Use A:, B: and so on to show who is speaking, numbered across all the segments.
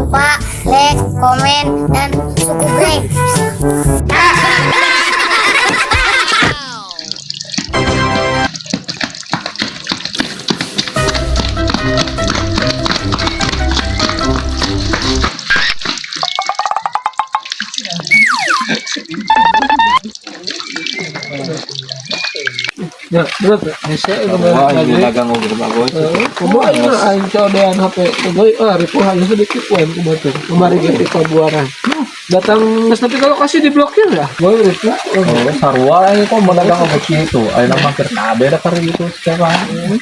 A: lupa like, komen, dan subscribe.
B: Ya, berat ya. Hese
C: Wah, ini dagang ngobrol bagus.
B: Kumaha aing aing codean HP. Goy, ah ripuh aja sedikit poin ku batur. Kemarin ge pabuaran. Datang geus nepi ka lokasi diblokir ya. Goy ripuh.
C: Oh, sarua aing kok mau dagang ngobrol gitu. Aing mah keur kabeh da keur gitu siapa.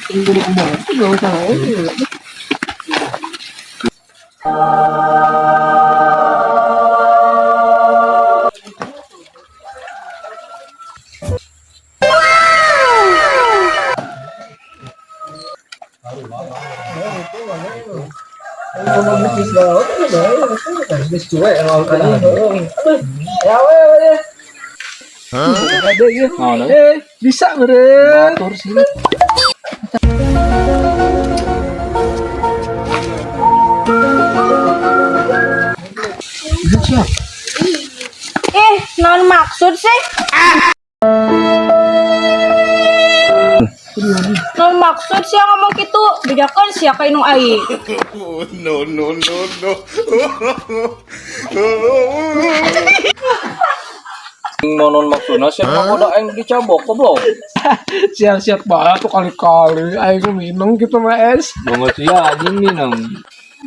B: Kudu kumaha? Enggak usah. Eh, bisa meren.
C: Batur sih.
D: Eh, non maksud sih? Non maksud sih ngomong gitu, bedakan sih ka inung ai.
E: No, no, no, no.
C: Nonon maksudna siapa ngoda aing dicabok goblok.
B: Siap-siap banget tuh kali-kali aing minum gitu mah es.
C: Banget sia anjing minang.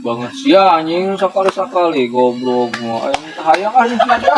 C: Banget sia anjing sakali-sakali goblok mah. Aing hayang anjing sia.